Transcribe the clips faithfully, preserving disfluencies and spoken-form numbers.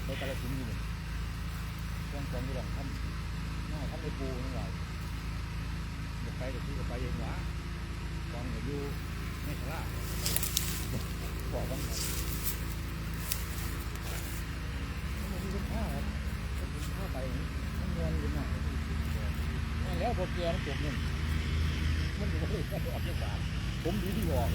ไปกาฬสินธุ์อยู่นี่ ช่วงกองอยู่หลังถ้ำ หน้าถ้ำในปูนั่นแหละ อยากไปก็คือก็ไปเองหวะ กองก็อยู่ในศาลา บอกว่าไง มันมีปัญหาครับ ถ้าไป มันม่วนอยู่นะ นั่นแล้วพอแกมันจบเนี่ย มันอยู่บ่ได้ออกจากบ้าน ผมดีที่ออก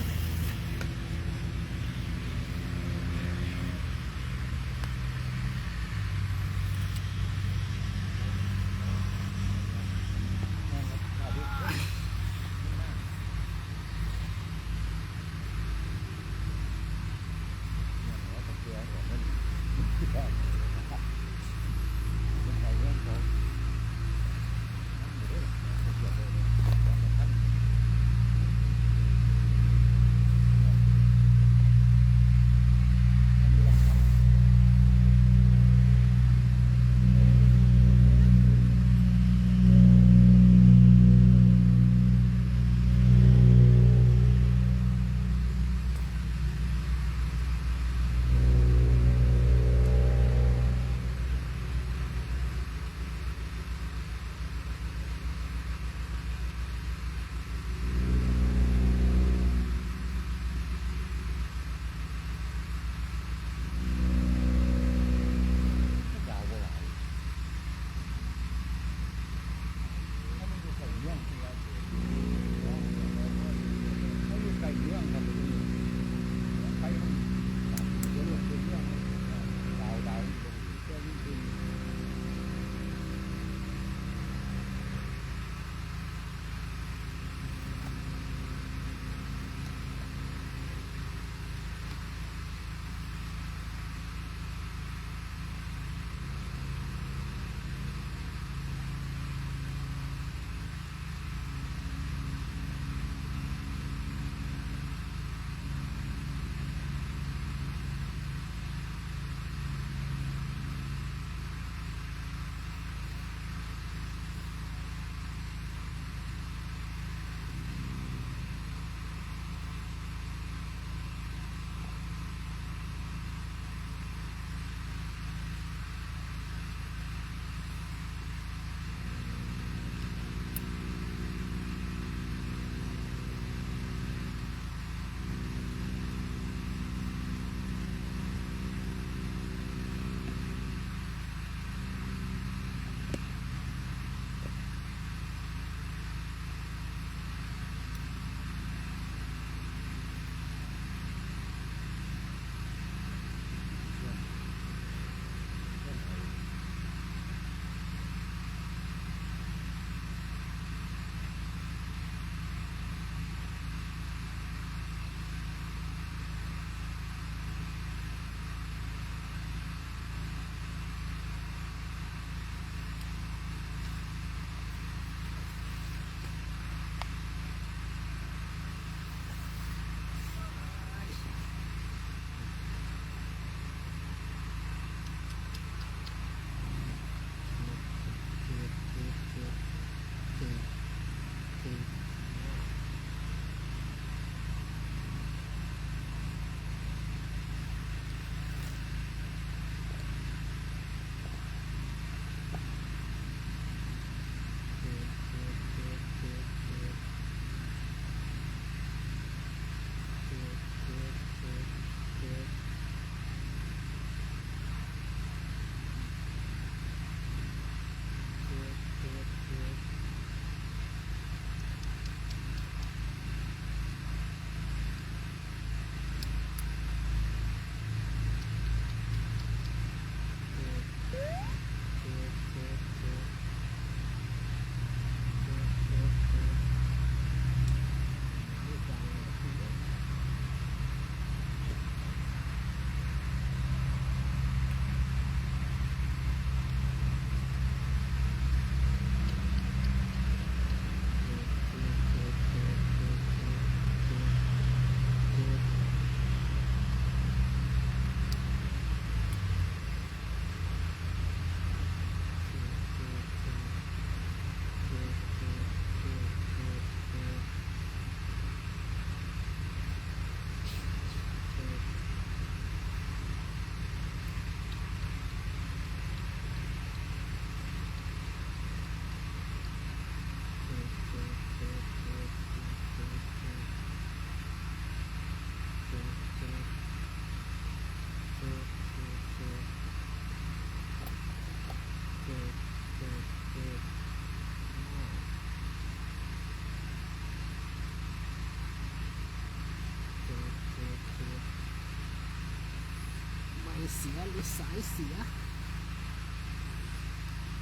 เสียหรือสายเสีย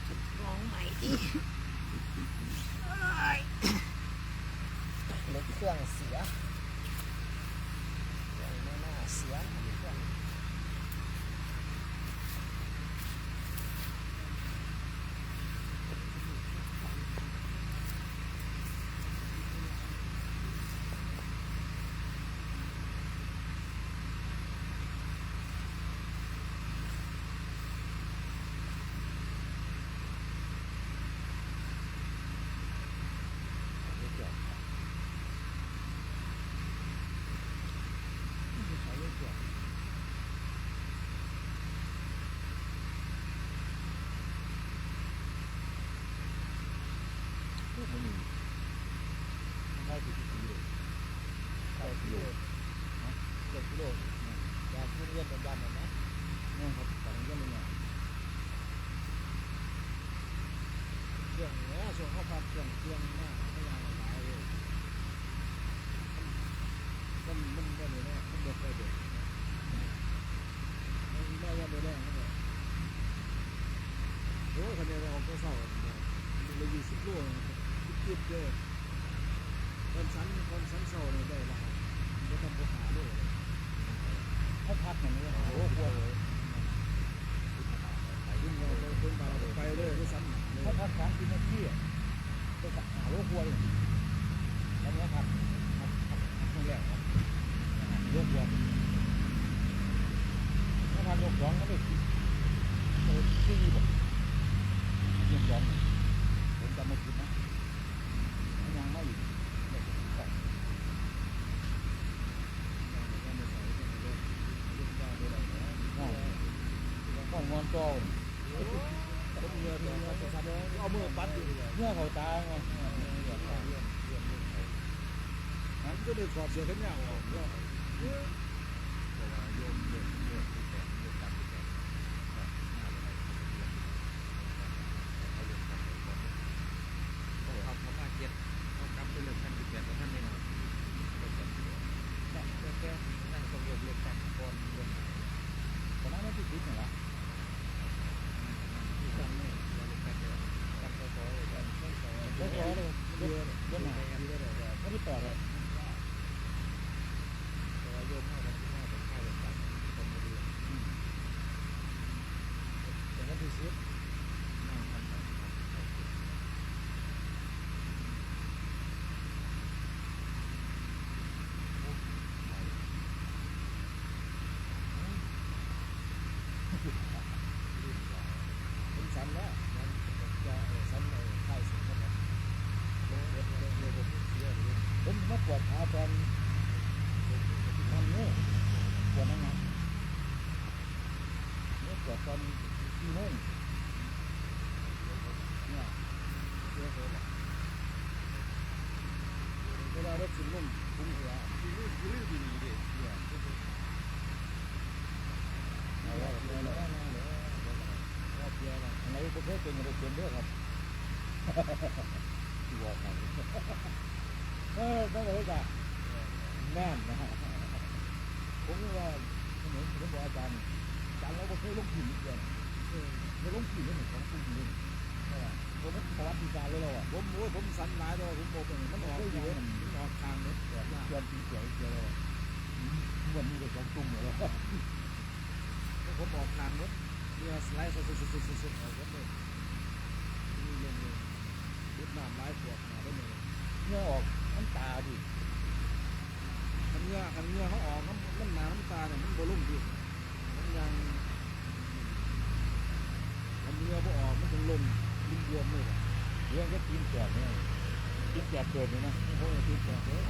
ทดลองใหม่ดิ เอ้ย รถเครื่องเสีย เครื่องไม่น่าเสีย เครื่อง พวกมันนี่มันได้กี่ปีเลย เก้ากิโล ฮะ เจ็ดกิโล อืม จากโรงเรียนไปบ้านนั่นนะ แม่นครับ จากโรงเรียนไปเนี่ย ช่วงเนี้ย ช่วงเขาพัก ช่วง ช่วงหน้าเขาไม่ยางหลายเลย มัน มัน มันบ่ได้เนาะ มันบ่ค่อยได้ มันมาวันเดียวแรงมันก็ โอ้ย คันนี้เราออกแต่เช้าเนี่ย มันละยี่สิบโล ติดๆเลย ตอนสัน ตอนสันเช้าเนี่ยได้ละ บ่ต่ำกว่าห้าโลเลย เขาพักอย่างนี้ ห้าโลกว่าเลย วิ่งเราไป ไปเลย ด้วยซ้ำ เขาพักสามสิบนาทีอะ ไปสักห้าโลกว่าเอง แล้วเนี้ยครับ ครับ ครับ ครับ ช่วงแรกครับ ห้าโลกว่า ถ้าทานยกสองก็ได้ เออ สี่บ่ ยกสอง ผมจำไม่ผิดนะ มันยังไม่อยู่ ห้อง ห้องนอนเก่า เอามือปัดอยู่ เมื่อเขาตายไง มันจะได้ถอดเสื้อแขนยาวออกเนาะ เพราะว่าโยมเลือก เลือกที่แปด เลือกตามที่แปด เขาขับเขามาเจ็ด เขากลับไปเลือกคันที่แปด กับคันนี้เนาะ เลือกคันที่แปด แต่ แต่ แต่นั่นต้องยกเลิกกันก่อนเรื่อง ตอนนั้นมันติดติดเหรอ สสเลย เดี๋ยว เดี๋ยวหน่อย วันที่แปดเลย แต่ว่าโยมเข้าวันที่ห้า ผมเข้าวันจันทร์ ผมไม่รู้ อืม แต่วันที่สิบ นั่งทำสองวัน ผมสันแล้ว สันจะ เอ่อ สัน เอ่อ ท้ายสุดแล้วนะ ผมมาปวดขาตอน ตอนนี้ ปวดหนักๆ เนี่ย ปวดตอนสี่โมง เนี่ย เวลารถสิบโมง ผมหัว เอาละ เอาละ เอาละ เอาละ อันไหนบ่เคยเป็นก็ได้เป็นเด้อครับ สิบอกให้ เออ นั่นแหละจ้ะ แม่นนะ ผมว่า ผมเห็น ผมบอกอาจารย์ อาจารย์เราบ่เคยลงทุนเดียว เออ บ่ลงทุนเรื่องของคุณเลย เออ ผมว่าประวัติศาสตร์เลยเราอะ ผม โอ้ย ผมสันหลายเลย ผมบอกเลย มันออก มันออกทางเลย เกือบ เกือบปีเดียว เดียวเลย งวดนี้ก็สองตุ้มแล้ว แล้วผมออกทางหมด เรือสไลด์สุดๆๆๆๆ ออกหมดเลย นี่ลงเลย รดน้ำหลายขวด หาได้เลย เหงื่อออกน้ำตาดิ คันเหงื่อ คันเหงื่อเขาออก น้ำ น้ำหนาน้ำตาเนี่ย มันบ่ลงดิ มันยัง คันเหงื่อบ่ออก มันถึงลง มันบวมเลย เรื่องก็ตีนแตกเนี่ย ตีนแตกเกิดเลยนะ โอ้โห ตีนแตกเลย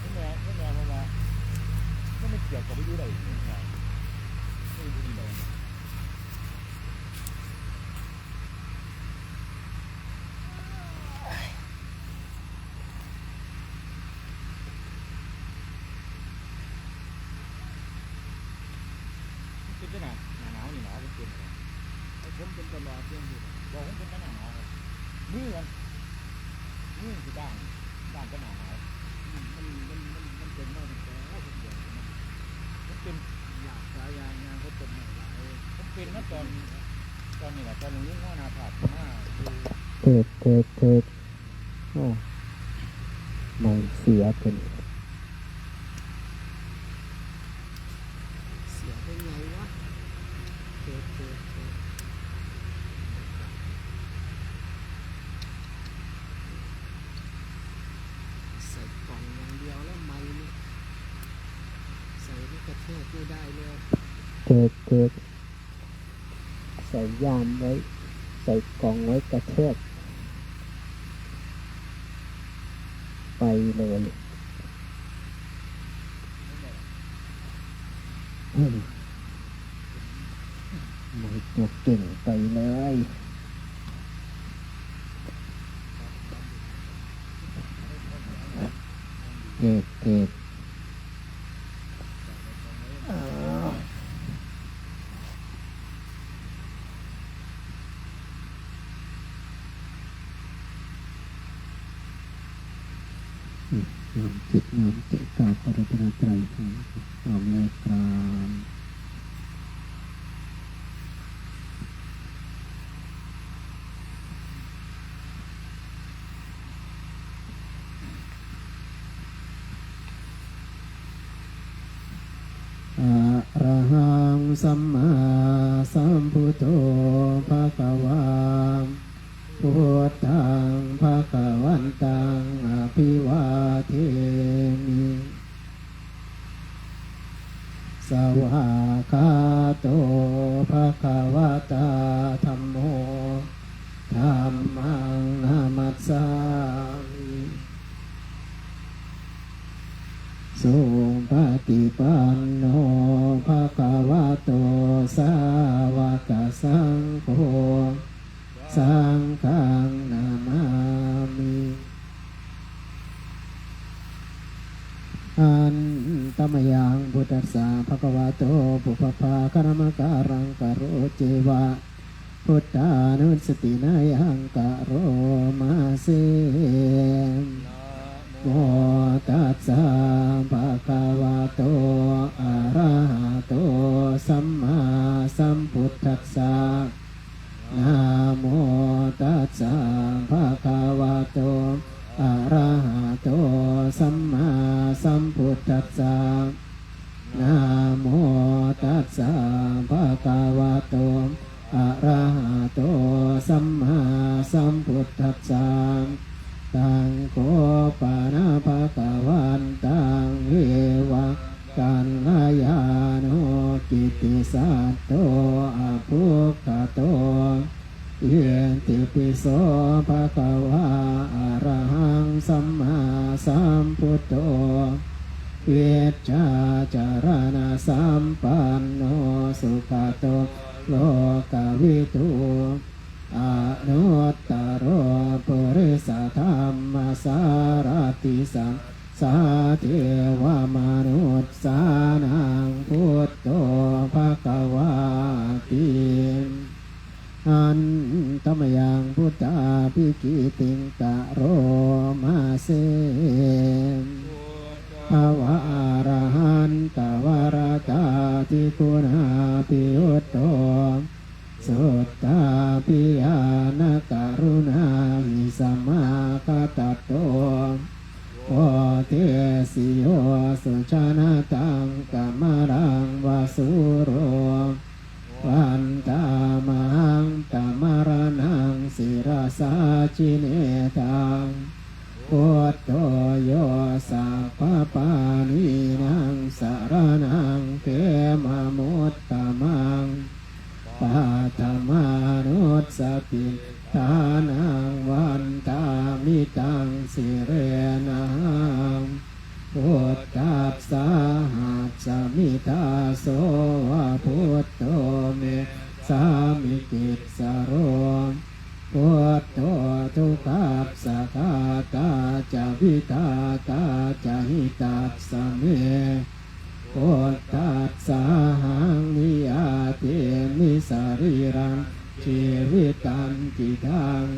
นี่แม่ นี่แม่มาว่า มันไม่เกี่ยวกับอายุใดนี่นะ ไม่รู้ดีเลย มันเป็นจังไง หน้าหนาวนี่หนาว มันเป็นอะไร ไอ้ผมเป็นตลอดเรื่องอยู่ บอกผมเป็นหน้าหนาวครับ มือกัน มือสิด้าน ด้านจะหน้าหนาว มัน มัน มัน มัน มันเป็นมาตั้งแต่ผมเกิดนะ มันเป็น อยากสายยาง มาตอน ตอนนี้แหละ ตอนนี้หัวหน้าภาคมาอยู่ เทศ เทศ เทศ โอ้ ไม่เสียเป็น เสียได้ไงวะ เทศ เทศ เทศ ใส่กล่องอย่างเดียวแล้วไมค์นี่ ใส่ลูกกระเทศไม่ได้เลย เทศ เทศ ใส่ย่ามไว้ ใส่กล่องไว้กระแทก ไปเลย ไม่ตัวเก่งไปเลย เทศ เทศ น้อมจิตน้อมใจกราบพระรัตนตรัยครับ พร้อมแล้วครับ Arahaṃ sammāsambuddho bhagavā, buddhaṃ bhagavantaṃ abhivādemi. Svākkhāto bhagavatā dhammo, dhammaṃ namassāmi. Supaṭipanno bhagavato sāvakasaṅgho, saṅghaṃ namāmi. Handa mayaṃ buddhassa bhagavato pubbabhāganamakāraṃ karoceva, buddhānussatinayaṃ karoma se. Namo tassa bhagavato arahato sammāsambuddhassa. Namo tassa bhagavato arahato sammāsambuddhassa. Namo tassa bhagavato arahato sammāsambuddhassa. Taṃ kho pana bhagavantaṃ evaṃ kalyāṇo kittisaddo abbhuggato. Itipi so bhagavā arahaṃ sammāsambuddho, vijjācaraṇasampanno sugato lokavidū, anuttaro purisadammasārathi satthā devamanussānaṃ buddho bhagavāti. Handa mayaṃ buddhābhigītiṃ karoma se. Bhava arahantavaratādiguṇābhiyutto, suddhābhiñāṇakaruṇāhi samāgatatto, bodhesi yo sujanataṃ kamalaṃ va sūro, vandāmahaṃ tamaraṇaṃ sirasā jinendaṃ. Buddho yo sabbapāṇīnaṃ saraṇaṃ khemamuttamaṃ, paṭhamānussatiṭṭhānaṃ vandāmi taṃ sirenahaṃ. Buddhassāhasmi dāso va, buddho me sāmikissaro, buddho dukkhassa ghātā ca vidhātā ca hitassa me. Buddhassāhaṃ niyyādemi sarīrañjīvitañcidaṃ,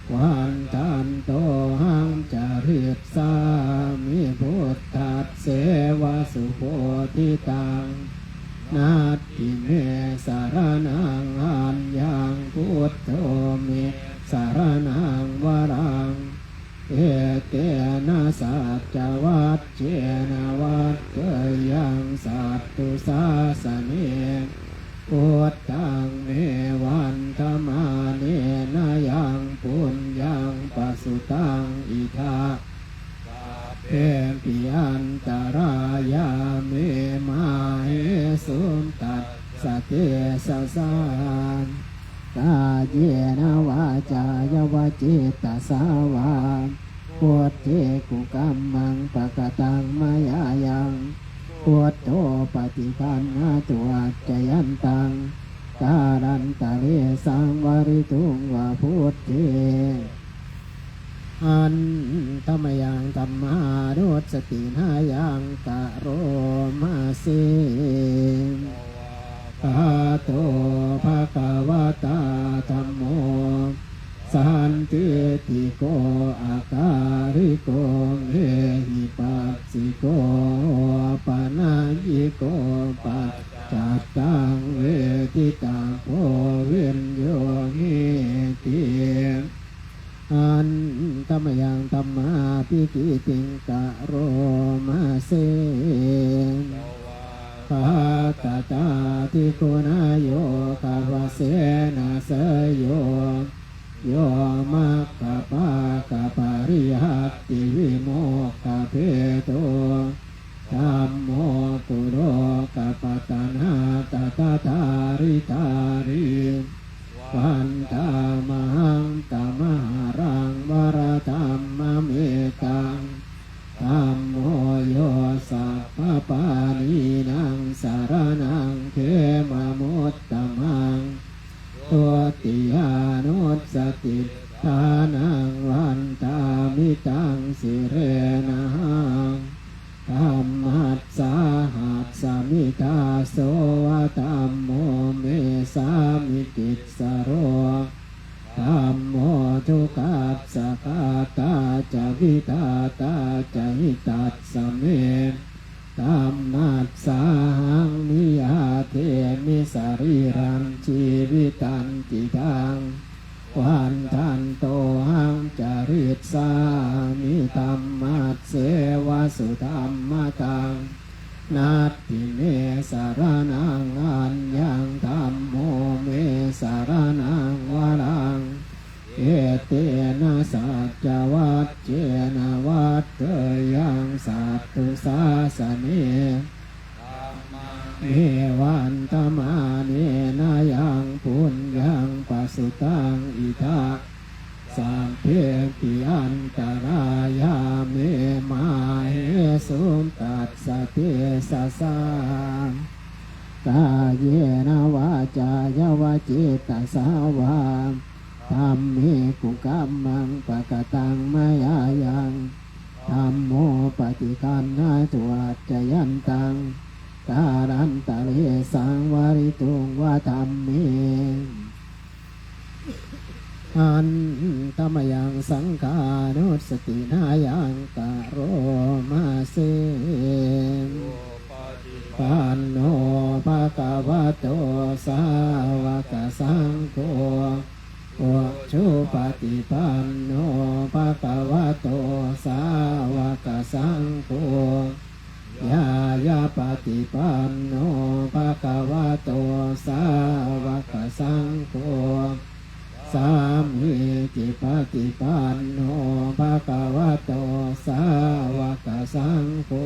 vandantohaṃ carissāmi buddhasseva subodhitaṃ. natthi me saraṇaṃ aññaṃ, buddho me saraṇaṃ varaṃ. Etena saccavajjena vaḍḍheyyaṃ satthu sāsane. Buddhaṃ me vandamānena yaṃ puññaṃ pasutaṃ idha, sabbepi antarāyā me māhesuṃ tassa tejasā. Kāyena vācāya va cetasā vā, buddhe kukammaṃ pakataṃ mayā yaṃ, buddho paṭiggaṇhatu accayantaṃ, kālantare saṃvarituṃ va buddhe. Handa mayaṃ dhammānussatinayaṃ karoma se. Svākkhāto bhagavatā dhammo, sandiṭṭhiko akāliko ehipassiko opanayiko paccattaṃ veditabbo viññūhīti. Handa mayaṃ dhammābhigītiṃ karoma se. Svākkhātatādiguṇayogavasena seyyo, yo maggapākapariyattivimokkhabhedo, dhammo kulokapatanā tadadhāridhārī, vandāmahaṃ tamaharaṃ varadhammametaṃ. Dhammo yo sabbapāṇīnaṃ saraṇaṃ khemamuttamaṃ, dutiyānussatiṭṭhānaṃ vandāmi taṃ sirenahaṃ. Dhammassāhasmi dāso va, dhammo me sāmikissaro, dhammo dukkhassa ghātā ca vidhātā ca hitassa me, dhammassāhaṃ niyyādemi sarīrañjīvitañcidaṃ, vandantohaṃ carissāmi dhammasseva sudhammataṃ. Natthi me saraṇaṃ aññaṃ, dhammo me saraṇaṃ varaṃ. Etena saccavajjena vaḍḍheyyaṃ satthu sāsane. Me vandamānena yaṃ puññaṃ pasutaṃ idha, sabbepi antarāyā me māhesuṃ tassa tejasā. Kāyena vācāya va cetasā vā, dhamme kukammaṃ pakataṃ mayā yaṃ, dhammo paṭiggaṇhatu accayantaṃ, kālantare saṃvarituṃ va dhamme. Handa mayaṃ saṅghānussatinayaṃ karoma se. Panno bhagavato sāvakasaṅgho, ujupaṭipanno bhagavato sāvakasaṅgho, ñāyapaṭipanno bhagavato sāvakasaṅgho, sāmīcipaṭipanno bhagavato sāvakasaṅgho,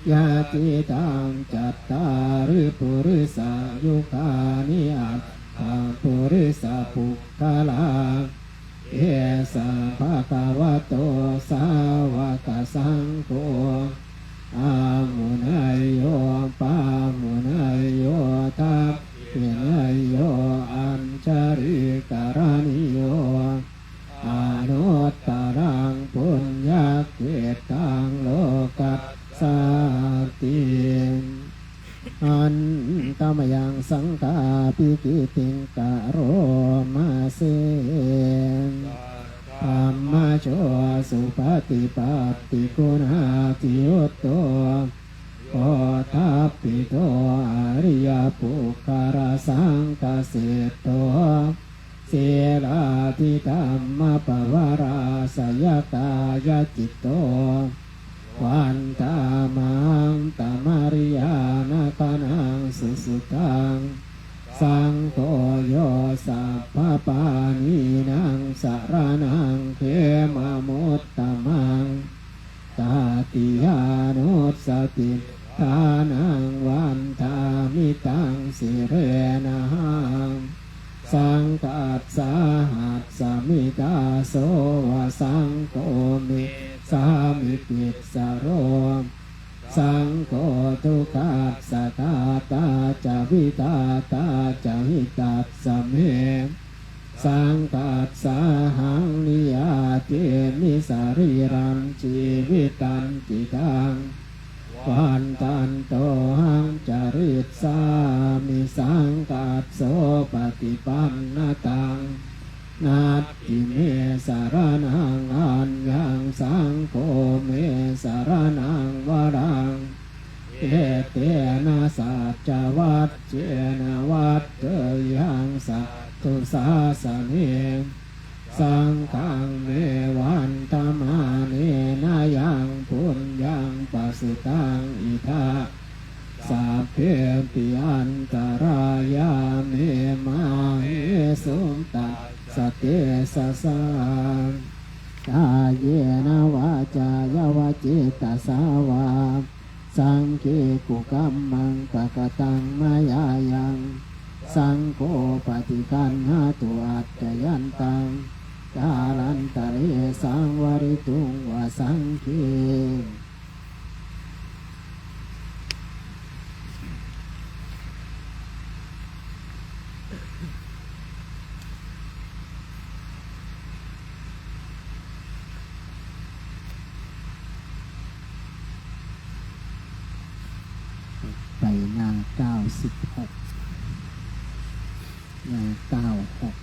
yadidaṃ cattāri purisayugāni aṭṭha purisapuggalā, esa bhagavato sāvakasaṅgho, āhuneyyo pāhuneyyo dakkhiṇeyyo añjalikaraṇīyo, anuttaraṃ puññakkhettaṃ lokassāti. Handa mayaṃ saṅghābhigītiṃ karoma se. Saddhammajo supaṭipattiguṇādiyutto, Koṭṭhabbito ariyapuggalasaṅghaseṭṭho, sīlādidhammapavarāsayakāyacitto, vandāmahaṃ tamariyāna gaṇaṃ susuddhaṃ. Saṅgho yo sabbapāṇīnaṃ saraṇaṃ khemamuttamaṃ, tatiyānussatiṭṭhānaṃ vandāmi taṃ sirenahaṃ. Saṅghassāhasmi dāso va saṅgho me sāmikissaro. Saṅgho dukkhassa ghātā ca vidhātā ca hitassa me. Saṅghassāhaṃ niyyādemi sarīrañjīvitañcidaṃ. Vandantohaṃ carissāmi saṅghassopaṭipannataṃ. Natthi me saraṇaṃ aññaṃ, saṅgho me saraṇaṃ varaṃ. Etena saccavajjena vaḍḍheyyaṃ satthu sāsane. Saṅghaṃ me vandamānena yaṃ puññaṃ pasutaṃ idha, sabbepi antarāyā me māhesuṃ tassa tejasā. Kāyena vācāya va cetasā vā, saṅghe kukammaṃ pakataṃ mayā yaṃ, saṅgho paṭiggaṇhatu accayantaṃ, kālantare saṃvarituṃ va saṅghe. ไปหน้าเก้าสิบหก หน้าเก้าหก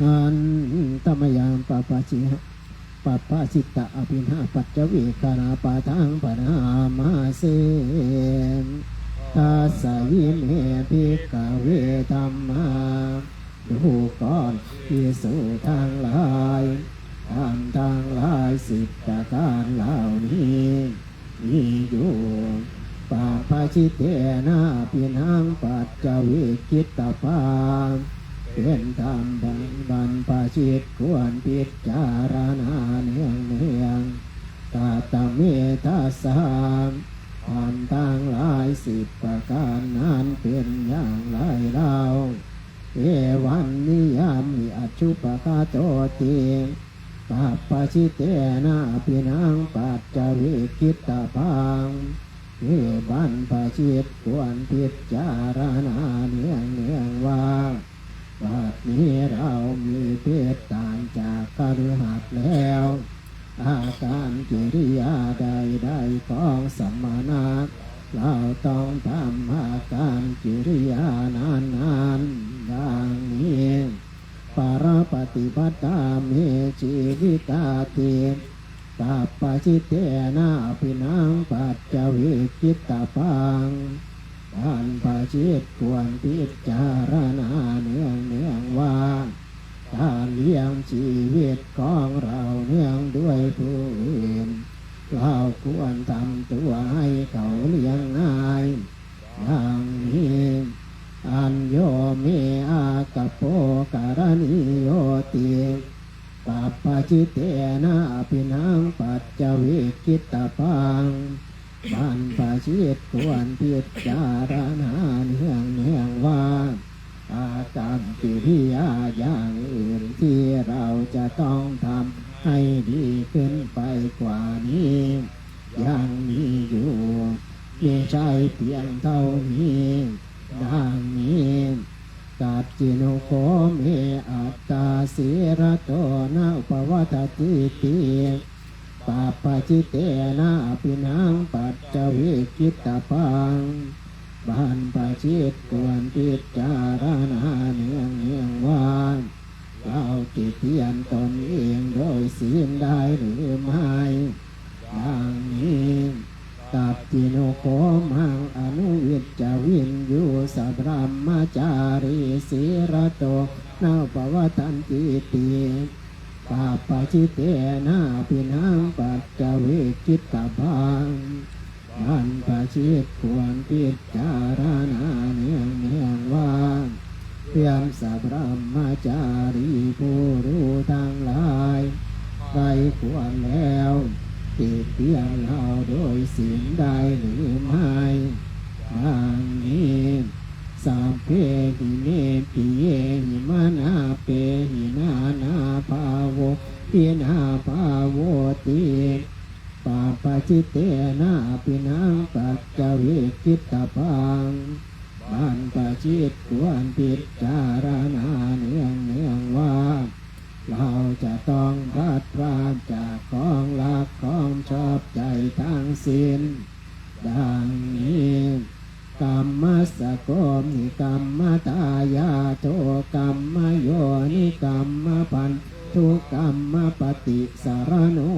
Handa mayaṃ pabbajitā, pabbajitā abhiṇhaṃ pañcavikkharapāṭhaṃ bhaṇāma se. Dasayime bhikkhave dhammā, ดูก่อนภิกษุทั้งหลาย ธรรมทั้งหลายสิบประการเหล่านี้ มีอยู่ Pabbajitena abhiṇhaṃ pañcavikkhitabbaṃ. เป็นธรรมอันบรรพชิตควรพิจารณาเนืองๆ Katame tassa. ธรรมทั้งหลายสิบประการนั้นเป็นอย่างไรเล่า Evaṃ niyyāmi ajjupakatoti. Pabbajitena abhiṇhaṃ pañcavikkhitabbaṃ. คือบรรพชิตควรพิจารณาเนืองๆ ว่า บัดนี้เรามีเพศต่างจากคฤหัสถ์แล้ว อาการกิริยาใดๆ ของสมณะ เราต้องทำอาการกิริยานั้นๆ ดังนี้ Parapaṭipadā me jīvitādī. Pabbajitena abhiṇhaṃ pañcavikkhitabbaṃ. บรรพชิตควรพิจารณาเนืองๆ ว่า การเลี้ยงชีวิตของเราเนื่องด้วยผู้อื่น เราควรทำตัวให้เขาเลี้ยงง่าย ดังนี้ Añño me āgappo karaṇīyoti. Pabbajitena abhiṇhaṃ pañcavikkhitabbaṃ. บรรพชิตควรพิจารณาเนืองๆ ว่า อากัปกิริยาอย่างอื่นที่เราจะต้องทำให้ดีขึ้นไปกว่านี้ ยังมีอยู่ มิใช่เพียงเท่านี้ ดังนี้ Kaccino kho me atthā sīlato na uppavadattīti. Pabbajitena abhiṇhaṃ pañcavikkhitabbaṃ. บรรพชิตควรพิจารณาเนืองๆ ว่า เราติเตียนตนเองโดยศีลได้หรือไม่ ดังนี้ Tassinu kho maṃ anuvijja viññūsa brahmacārī sīlato na uppavadantīti. Pabbajitena ābhinaṃ paccavekkhitabbaṃ. บรรพชิตควรพิจารณาเนืองๆว่า เพื่อนสัพพะ brahmacārī ผู้รู้ทั้งหลาย ใคร่ครวญแล้ว ติเตียนเราโดยศีลได้หรือไม่ ดังนี้ Sabbehi me piyehi manāpehi nānābhāvo vinābhāvoti. Pabbajitena ābhinaṃ paccavekkhitabbaṃ. บรรพชิตควรพิจารณาเนืองๆว่า เราจะต้องพลัดพรากจากของรักของชอบใจทั้งสิ้น ดังนี้ Kammassako me kammadāyādo kammayoni kammabandhu kammapaṭisaraṇo.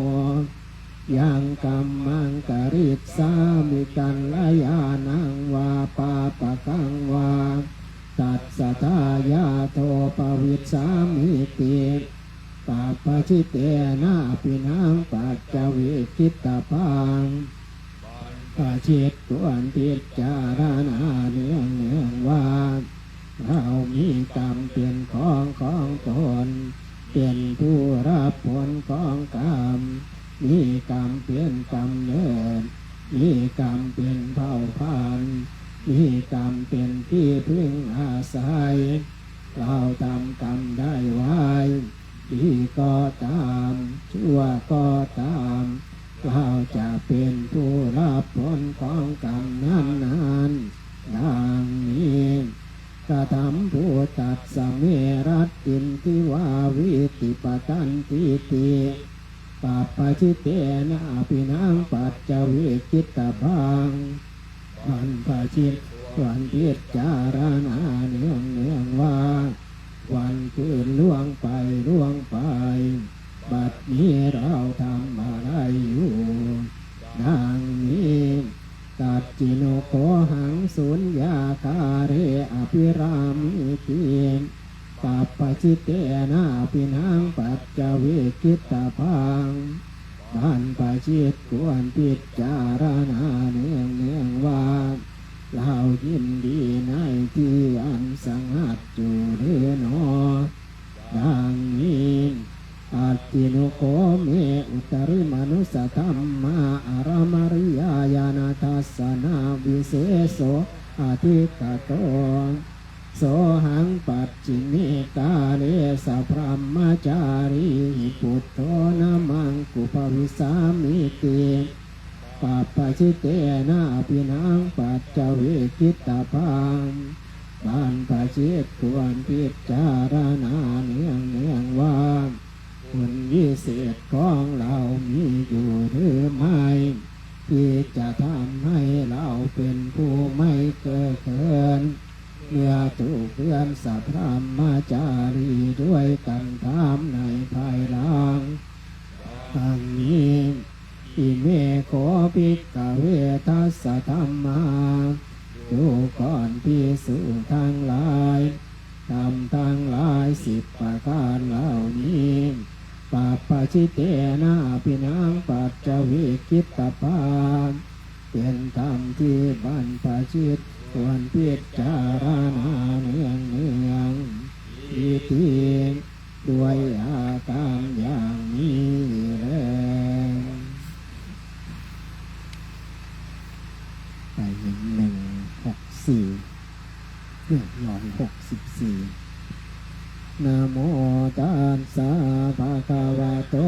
Yaṃ kammaṃ karissāmi kalyāṇaṃ vā pāpakaṃ vā tassa dāyādo bhavissāmīti. Pabbajitena ābhinaṃ paccavekkhitabbaṃ. บรรพชิตควรพิจารณาเนืองๆว่า เรามีกรรมเป็นของของตน เป็นผู้รับผลของกรรม มีกรรมเป็นกำเนิด มีกรรมเป็นเผ่าพันธุ์ มีกรรมเป็นที่พึ่งอาศัย เราทำกรรมได้ไว้ ดีก็ตาม ชั่วก็ตาม เราจะเป็นผู้รับผลของกรรมนั้นๆ ดังนี้ Katambhūtassa me rattinti vā vīti patantīti. Pabbajitena ābhinaṃ paccavekkhitabbaṃ. บรรพชิตควรพิจารณาเนืองๆว่า วันคืนล่วงไปล่วงไป บัดนี้เราทำอะไรอยู่ ดังนี้ Tassinu kho haṃ suññāgāre abhirāmīti. Pabbajitena ābhinaṃ paccavekkhitabbaṃ. บรรพชิตควรพิจารณาเนืองๆว่า เรายินดีในที่อันสงัดอยู่หรือหนอ ดังนี้ Atthinu kho me uttarimanussadhammā aramariyāyana dassanaviseso adhigato. Sohaṃ pacchime kāle sabrahmacārīhi buddho namaṃ upavissāmīti. Pabbajitena ābhinaṃ paccavekkhitabbaṃ. บรรพชิตควรพิจารณาเนืองๆว่า คุณวิเศษของเรามีอยู่หรือไม่ ที่จะทำให้เราเป็นผู้ไม่เก้อเขิน เมื่อถูกเพื่อนสัพพะ brahmacārī ด้วยกันถามในภายหลัง ดังนี้ Ime kho bhikkhave dasadhammā. ดูก่อนภิกษุทั้งหลาย ธรรมทั้งหลายสิบประการเหล่านี้ Pabbajitena ābhinaṃ paccavekkhitabbaṃ. เป็นธรรมที่บรรพชิตควรพิจารณาเนืองๆ Iti. ด้วยอาการอย่างนี้แล ไปหนึ่งหกสี่ เนี่ย ร้อยหกสิบสี่ Namo tassa bhagavato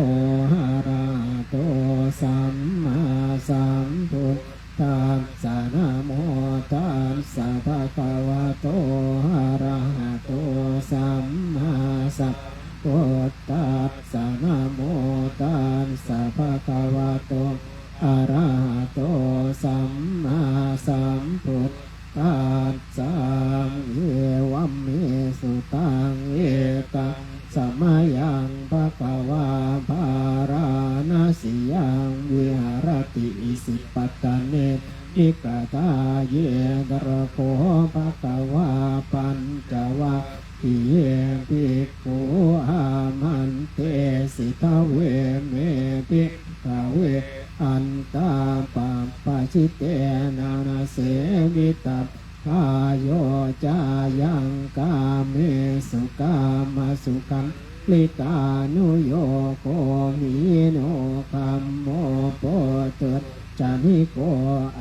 arahato sammāsambuddhassa. Namo tassa bhagavato arahato sammāsambuddhassa. Namo tassa bhagavato arahato sammāsambuddhassa. Evaṃ me sutaṃ. Ekaṃ sam Siyaṃ viharati isipatane migadāye. Tatra kho bhagavā pañcavaggiye bhikkhū āmantesi: Dveme, bhikkhave, antā pabbajitena na sevitabbā. Yo cāyaṃ kāmesu kāmasukhallikānuyogo hīno gammo pothujjaniko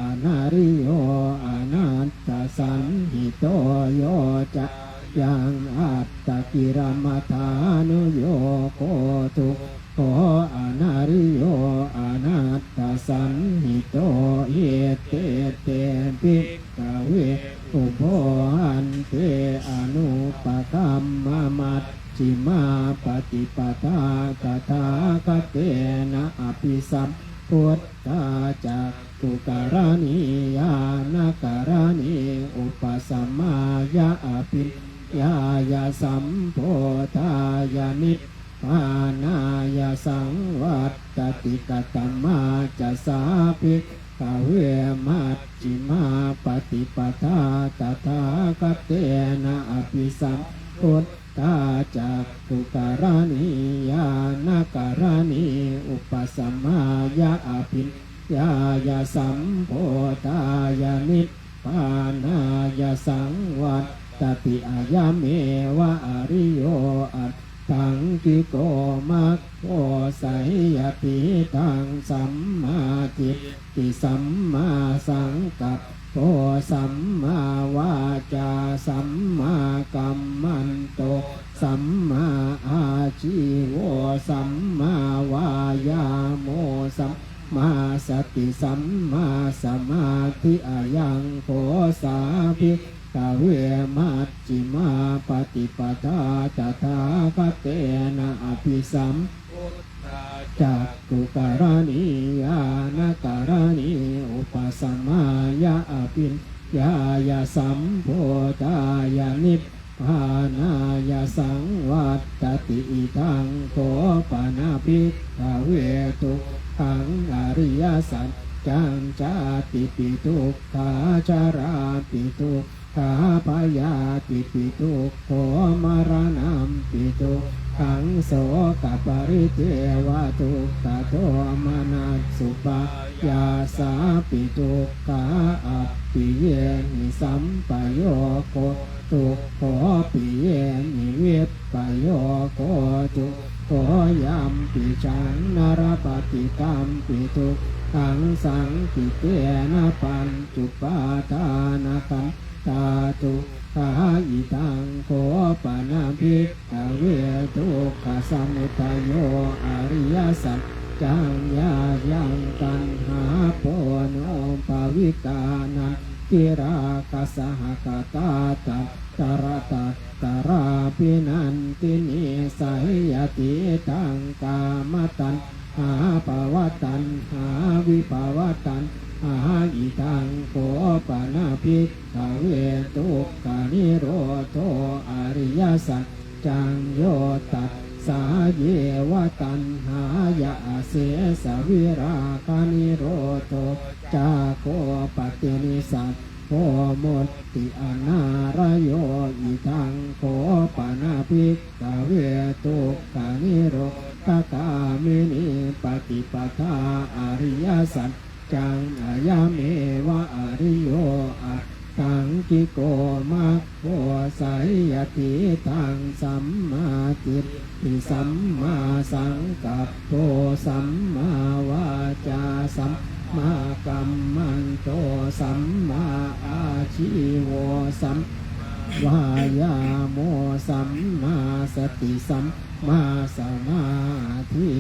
anariyo anatthasañhito, yo cāyaṃ attakilamathānuyogo dukkho anariyo anatthasañhito. Icchete, bhikkhave, ubho ante anupagamma majjhimā paṭipadā tathāgatena abhisambuddhā cakkhukaraṇī ñāṇakaraṇī upasamāya abhiññāya sambodhāya nibbānāya saṃvattati. Katamā ca sā, bhikkhave, majjhimā paṭipadā tathāgatena abhisambuddhā cakkhukaraṇī ñāṇakaraṇī upasamāya abhiññāya sambodhāya nibbānāya saṃvattati? Ayameva ariyo aṭṭhaṅgiko maggo, seyyathidaṃ: sammādiṭṭhi sammāsaṅkappo sammāvācā sammākammanto sammāājīvo sammāvāyāmo sammāsati sammāsamādhi. Ayaṃ kho sā, bhikkhave, majjhimā paṭipadā tathāgatena abhisam cakkhukaraṇī ñāṇakaraṇī upasamāya abhiññāya sambodhāya nibbānāya saṃvattati. Idaṃ kho pana, bhikkhave, dukkhaṃ ariyasaccaṃ: jātipi dukkhā jarāpi duk khā byādhipi dukkho maraṇampi dukkhaṃ sokaparidevadukkhadomanassupāyāsāpi dukkhā appiyehi sampayogo dukkho piyehi vippayogo dukkho yampicchaṃ na labhati tampi dukkhaṃ saṅkhittena pañcupādānakkhandhā dukkhā. Idaṃ kho pana, bhikkhave, dukkhasamudayo ariyasaccaṃ: yāyaṃ taṇhā ponobbhavikā nandirāgasahagatā tatra tatra abhinandinī, seyyathidaṃ: kāmataṇ hā bhavataṇhā vibhavataṇhā. Idaṃ kho pana, bhikkhave, dukkhanirodho ariyasaccaṃ: yo tassāyeva taṇhāya asesavirāganirodho cāgo paṭinissag go mutti anālayo. Idaṃ kho pana, bhikkhave, dukkhanirodhagāminī paṭipadā ariyasaccaṃ: ayameva ariyo aṭṭhaṅgiko maggo, seyyathidaṃ: sammādiṭṭhi sammāsaṅkappo sammāvācā sammākammanto sammāājīvo sammāvāyāmo sammāsati sammāsamādhi.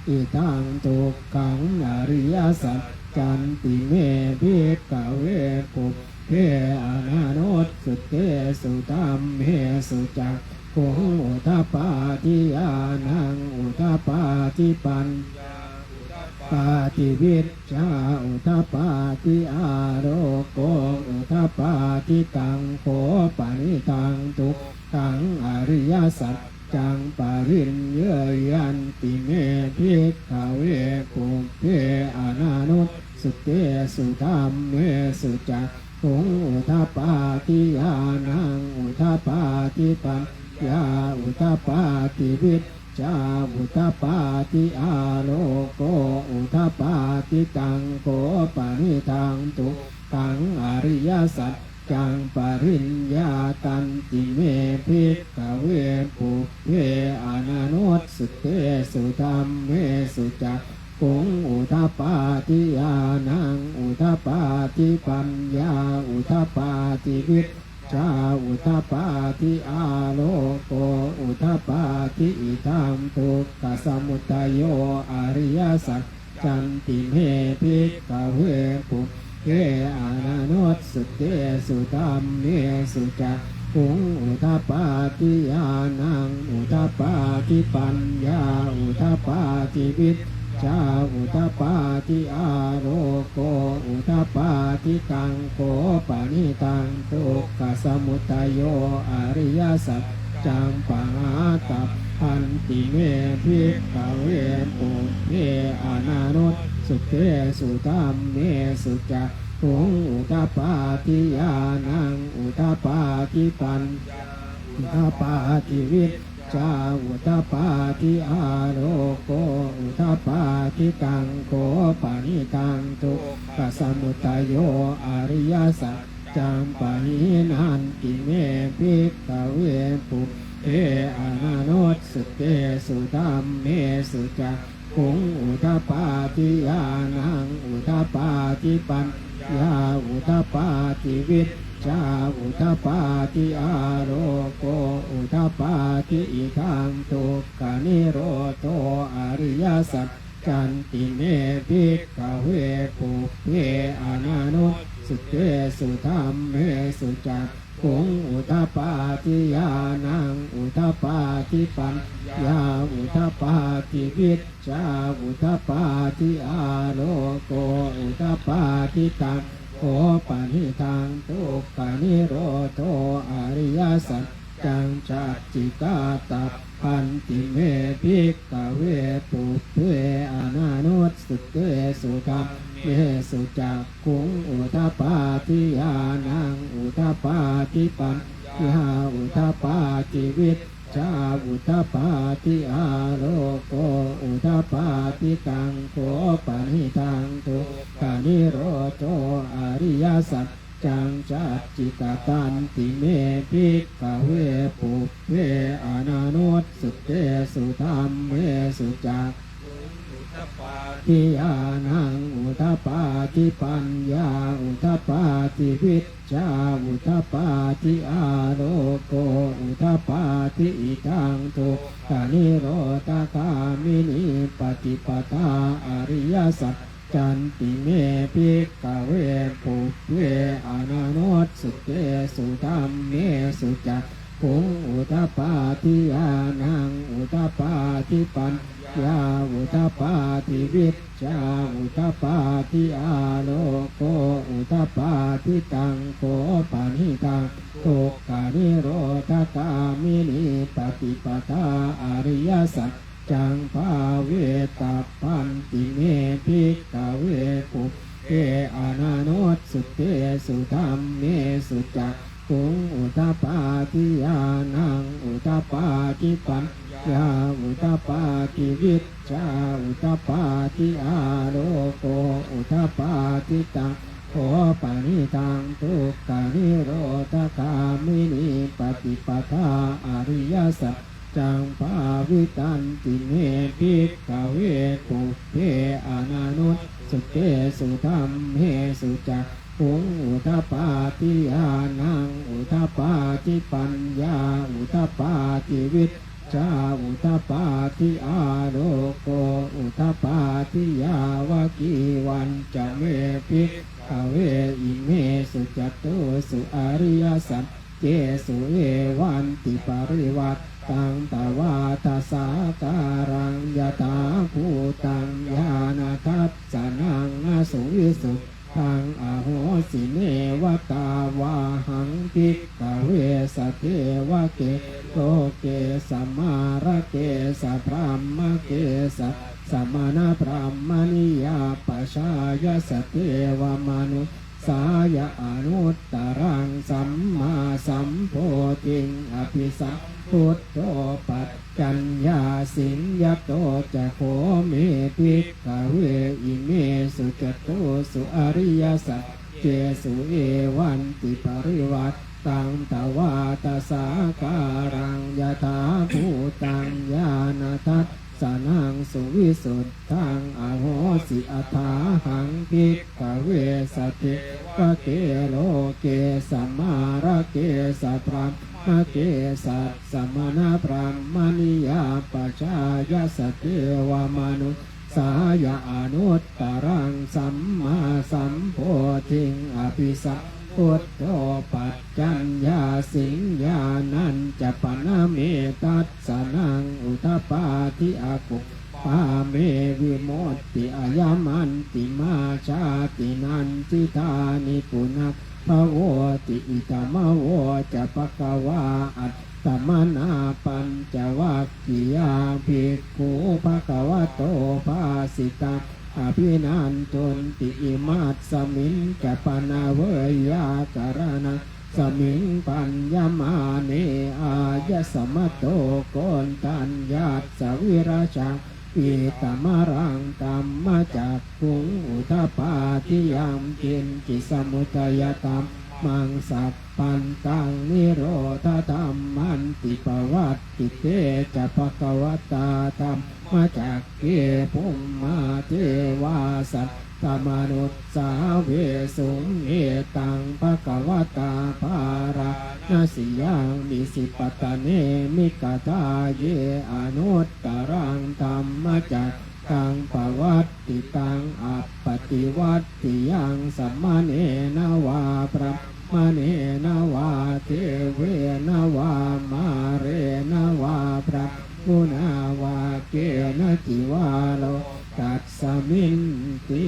Idaṃ dukkhaṃ ariyasaccanti me, bhikkhave, pub be ananussutesu dhammesu cakkhuṃ udapādi ñāṇaṃ udapādi paññā udapādi vijjā udapādi āloko udapādi. Taṃ kho panidaṃ dukkhaṃ ariyasaccaṃ saccaṃ pariññeyyanti me bhikkhave pubbe ananussutesu dhammesu cakkhuṃ udapādi ñāṇaṃ udapādi paññā udapādi vijjā udapādi āloko udapādi. Taṃ kho panidaṃ dukkhaṃ ariyasaccaṃ pariññātanti me bhikkhave pubbe ananussutesu dhammesu cakkhuṃ udapādi ñāṇaṃ udapādi paññā udapādi vijjā udapādi āloko udapādi. Idaṃ dukkhasamudayo ariyasaccanti me bhikkhave pubbe ananussutesu dhammesu cakkhuṃ udapādi ñāṇaṃ udapādi paññā udapādi vijjā udapādi āloko udapādi. Taṃ kho panidaṃ dukkhasamudayo ariyasaccaṃ pahātabbanti me bhikkhave pubbe ananussutesu dhammesu cakkhuṃ udapādi ñāṇaṃ udapādi paññā udapādi vijjā udapādi āloko udapādi. Taṃ kho panidaṃ dukkhasamudayo ariyasaccaṃ pahīnanti me bhikkhave pubbe ananussutesu dhammesu cakkhuṃ udapādi ñāṇaṃ udapādi paññā udapādi vijjā udapādi āloko udapādi. Idaṃ dukkhanirodho ariyasaccanti me bhikkhave pubbe ananussutesu dhammesu cakkhuṃ udapādi ñāṇaṃ udapādi paññā udapādi vijjā udapādi āloko udapādi. Taṃ kho panidaṃ dukkhanirodho ariyasaccaṃ sacchikātabbanti me bhikkhave pubbe ananussutesu dhammesu cakkhuṃ udapādi ñāṇaṃ udapādi paññā udapādi vijjā udapādi āloko udapādi. Taṃ kho panidaṃ dukkhanirodho ariyasaccaṃ sacchikatanti me bhikkhave pubbe ananussutesu dhammesu cakkhuṃ udapādi ñāṇaṃ udapādi paññā udapādi vijjā udapādi āloko udapādi. Idaṃ dukkhanirodhagāminī paṭipadā ariyasaccanti me bhikkhave pubbe ananussutesu dhammesu cakkhuṃ udapādi ñāṇaṃ udapādi paññā udapādi vijjā udapādi āloko udapādi. Taṃ kho panidaṃ dukkhanirodhagāminī paṭipadā ariyasaccaṃ bhāvetabbanti me bhikkhave pubbe ananussutesu dhammesu cakkhuṃ udapādi ñāṇaṃ udapādi paññā udapādi vijjā udapādi āloko udapādi. Taṃ kho panidaṃ dukkhanirodhagāminī paṭipadā ariyasaccaṃ bhāvitanti me bhikkhave pubbe ananussutesu dhammesu cakkhuṃ udapādi ñāṇaṃ udapādi paññā udapādi vijjā udapādi āloko udapādi. Yāvakīvañca me bhikkhave imesu catūsu ariyasaccesu evantiparivaṭṭaṃ dvādasākāraṃ yathābhūtaṃ ñāṇadassanaṃ na suvisuddhaṃ taṃ ahosi. Neva tāvāhaṃ bhikkhave sadevake loke samārake sabrahmake sassamaṇabrāhmaṇiyā pajāya sadevamanussāya anuttaraṃ sammāsambodhiṃ abhisambuddho paccaññāsiṃ. Yato ca kho me bhikkhave imesu catūsu ariyasaccesu evantiparivaṭṭaṃ dvādasākāraṃ yathābhūtaṃ ñāṇadassanaṃ suvisuddhaṃ ahosi. Athāhaṃ bhikkhave sadevake loke samārake sabrahmake sassamaṇabrāhmaṇiyā pajāya sadevamanussāya anuttaraṃ sammāsambodhiṃ abhisambuddho paccaññāsiṃ. Ñāṇañca pana me dassanaṃ udapādi: akup pā me vimutti, ayamantimā jāti, nañcidā punabbhavoti. Idamavoca bhagavā. Attamanā pañcavaggiyā bhikkhū bhagavato bhāsitaṃ abhinandunti: imasmiñca pana veyyākaraṇa- smiṃ bhaññamāne āyasmato koṇḍaññassa virajaṃ vītamalaṃ dhammacakkhuṃ udapādi: yaṅkiñci samudayadhammaṃ sabbantaṃ nirodhadhammanti. Pavattite ca bhagavatā dhammacakke bhummā devā saddamanussāvesuṃ: etaṃ bhagavatā bārāṇasiyaṃ isipatane migadāye anuttaraṃ dhammacakkaṃ pavattitaṃ appaṭivattiyaṃ samaṇena vā brāhmaṇena vā devena vā mārena vā brahmunā vā kenaci vā lokasminti.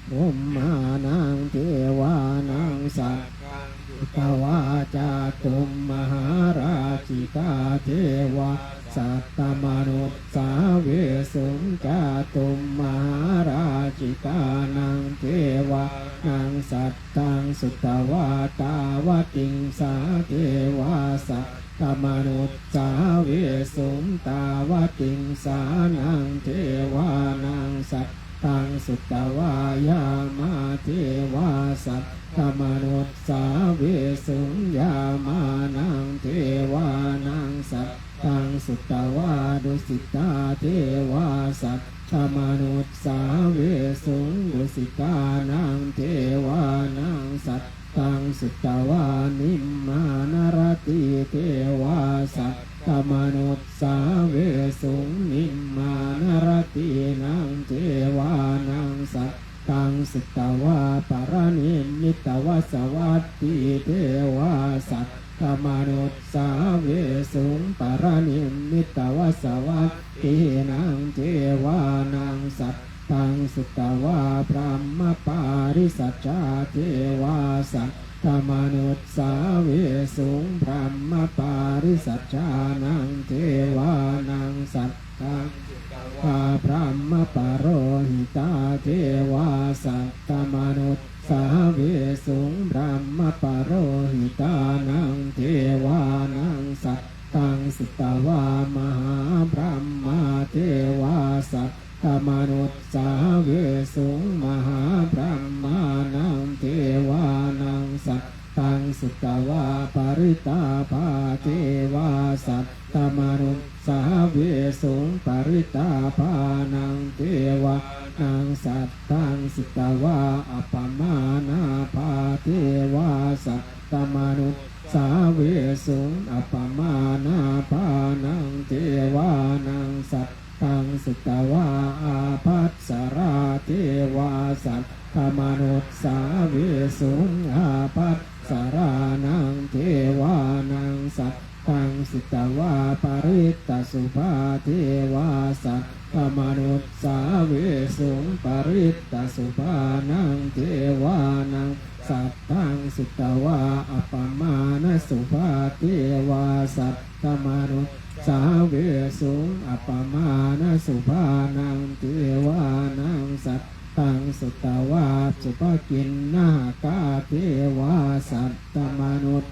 Bhummānaṃ devānaṃ saddaṃ sutvā cātummahārājikā devā saddamanussāvesuṃ. Cātummahārājikānaṃ devānaṃ saddaṃ sutvā tāvatiṃsā devā saddamanussāvesuṃ. Tāvatiṃsānaṃ devānaṃ saddaṃ sutvā yāmā devā saddamanussāvesuṃ. Yāmānaṃ devānaṃ saddaṃ sutvā tusitā devā saddamanussāvesuṃ. Tusitānaṃ devānaṃ saddaṃ sutvā nimmānaratī devā saddamanussāvesuṃ. Nimmānaratīnaṃ devānaṃ saddaṃ sutvā paranimmitavasavattī devā saddamanussāvesuṃ. Paranimmitavasavattīnaṃ devānaṃ saddaṃ sutvā brahmapārisajjā devā saddamanussāvesuṃ. Brahmapārisajjānaṃ devānaṃ saddaṃ sutvā brahmapurohitā devā saddamanussāvesuṃ. Brahmapurohitānaṃ devānaṃ saddaṃ sutvā mahābrahmā devā saddamanussāvesuṃ. Mahābrahmānaṃ devānaṃ saddaṃ sutvā parittābhā devā saddamanussāvesuṃ. Parittābhānaṃ devānaṃ saddaṃ sutvā appamāṇābhā devā saddamanussāvesuṃ. Appamāṇābhānaṃ devānaṃ saddaṃ sutvā ābhassarā devā saddamanussāvesuṃ. Ābhassarānaṃ devānaṃ saddaṃ sutvā parittasubhā devā saddamanussāvesuṃ. Parittasubhānaṃ devānaṃ saddaṃ sutvā appamāṇasubhā devā saddamanussāvesuṃ. Appamāṇasubhānaṃ devānaṃ saddaṃ sutvā subhakiṇhakā devā saddamanussāvesuṃ.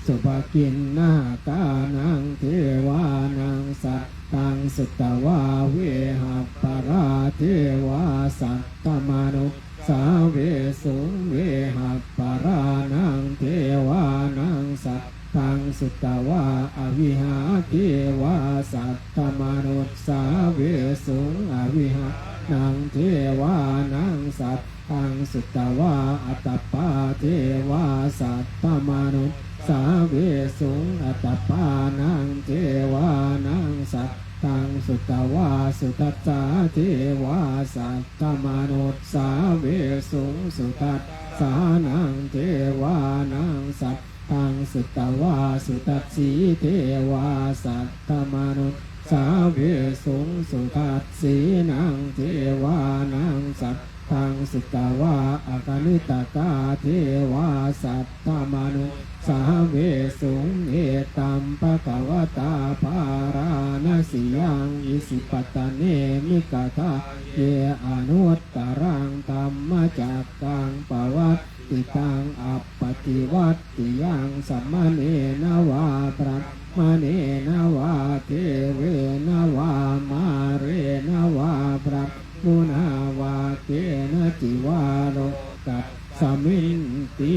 Subhakiṇhakānaṃ devānaṃ saddaṃ sutvā vehapphalā devā saddamanussāvesuṃ. Vehapphalānaṃ devānaṃ saddaṃ sutvā avihā devā saddamanussāvesuṃ. Avihānaṃ devānaṃ saddaṃ sutvā atappā devā saddamanussāvesuṃ. Atappānaṃ devānaṃ saddaṃ sutvā sudassā devā saddamanussāvesuṃ. Sudassānaṃ devānaṃ saddaṃ sutvā sudassī devā saddamanussāvesuṃ. Sudassīnaṃ devānaṃ saddaṃ sutvā akaniṭṭhakā devā saddamanussāvesuṃ. Etaṃ bhagavatā bārāṇasiyaṃ isipatane migadāye anuttaraṃ dhammacakkaṃ pavattitaṃ appaṭivattiyaṃ samaṇena vā brāhmaṇena vā devena vā mārena vā brahmunā vā kenaci vā lokasminti.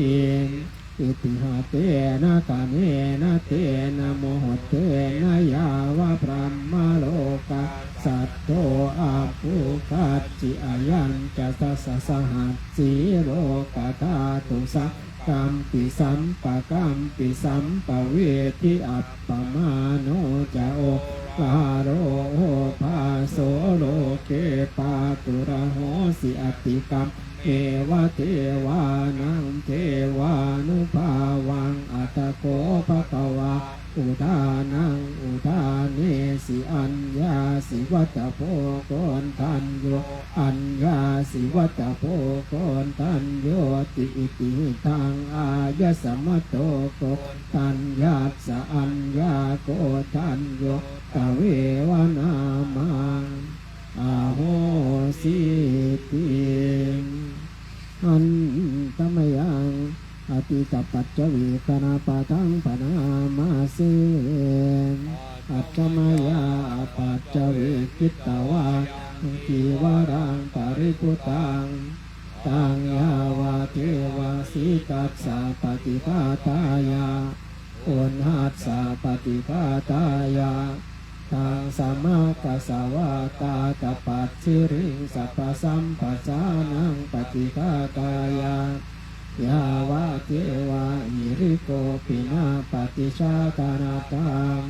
Itiha tena khaṇena tena muhuttena yāva brahmalokā saddo abbhuggacchi. Ayañca dasasahassī lokadhātu saṅkampi sampakampi sampavedhi. Appamāṇo ca oḷāro obhāso loke pāturahosi atikam meva devānaṃ devānubhāvaṃ. Atha kho bhagavā udānaṃ udānesi: Aññāsi vata bho koṇḍañño, aññāsi vata bho koṇḍaññoti. Itihidaṃ āyasmato koṇḍaññassa aññākoṇḍañño tveva nāmaṃ ahosīti. Handa mayaṃ atītapaccavekkhaṇapāṭhaṃ bhaṇāma se. Ajja mayā apaccavekkhitvā cīvaraṃ paribhuttaṃ, taṃ yāvadeva sītassa paṭighātāya uṇhassa paṭighātāya taṃ samaggāsa vātātapasiriṃsa pasamphassānaṃ paṭighātāya yāvadeva hirikopinaṃ paṭicchādanatthaṃ.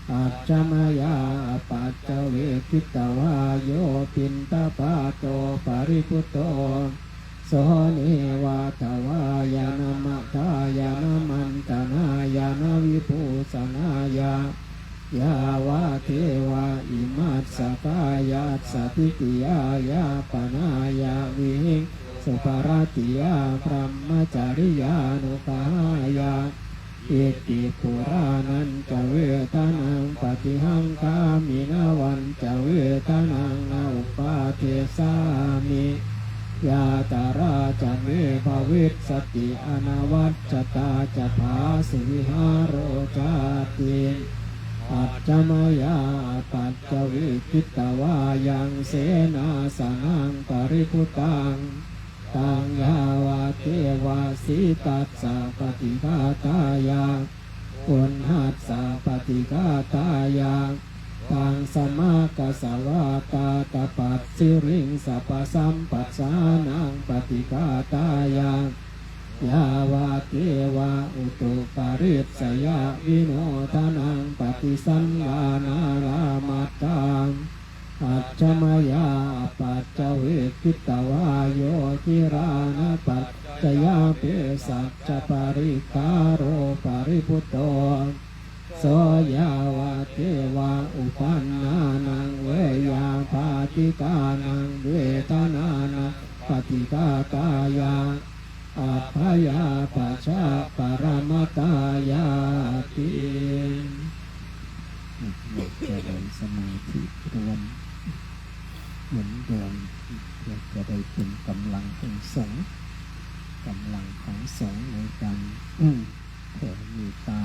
Ajja mayā apaccavekkhitvā yo piṇḍapāto paribhutto, so neva davāya na madāya na maṇḍanāya na vibhūsanāya yāvadeva imassa kāyassa ṭhitiyā yāpanāya vihiṃsuparatiyā brahmacariyānuggahāya. Iti purāṇañca vedanaṃ paṭihaṅkhāmi navañca vedanaṃ na uppādessāmi, yātrā ca me bhavissati anavajjatā ca phāsuvihāro cāti. Ajja mayā apaccavekkhitvā yaṃ senāsanaṃ paribhuttaṃ, taṃ yāvadeva sītassa paṭighātāya uṇhassa paṭighātāya taṃ samaggāsa vātātapasiriṃsa pasamphassānaṃ paṭighātāya yāvadeva utuparissayavinodanaṃ paṭisallānārāmatthaṃ. Ajja mayā apaccavekkhitvā yo gilānapaccayā Jayāpi saccaparikkāro paribhutto, so yāvadeva uppannānaṃ veyyābādhikānaṃ vedanānaṃ paṭighātāya, abyāpajjhaparamatāyāti. เจริญสมาธิรวมเหมือนเดิม เพื่อจะได้เป็นกำลังแห่งสงฆ์ กำลังของสงฆ์ในการแผ่เมตตา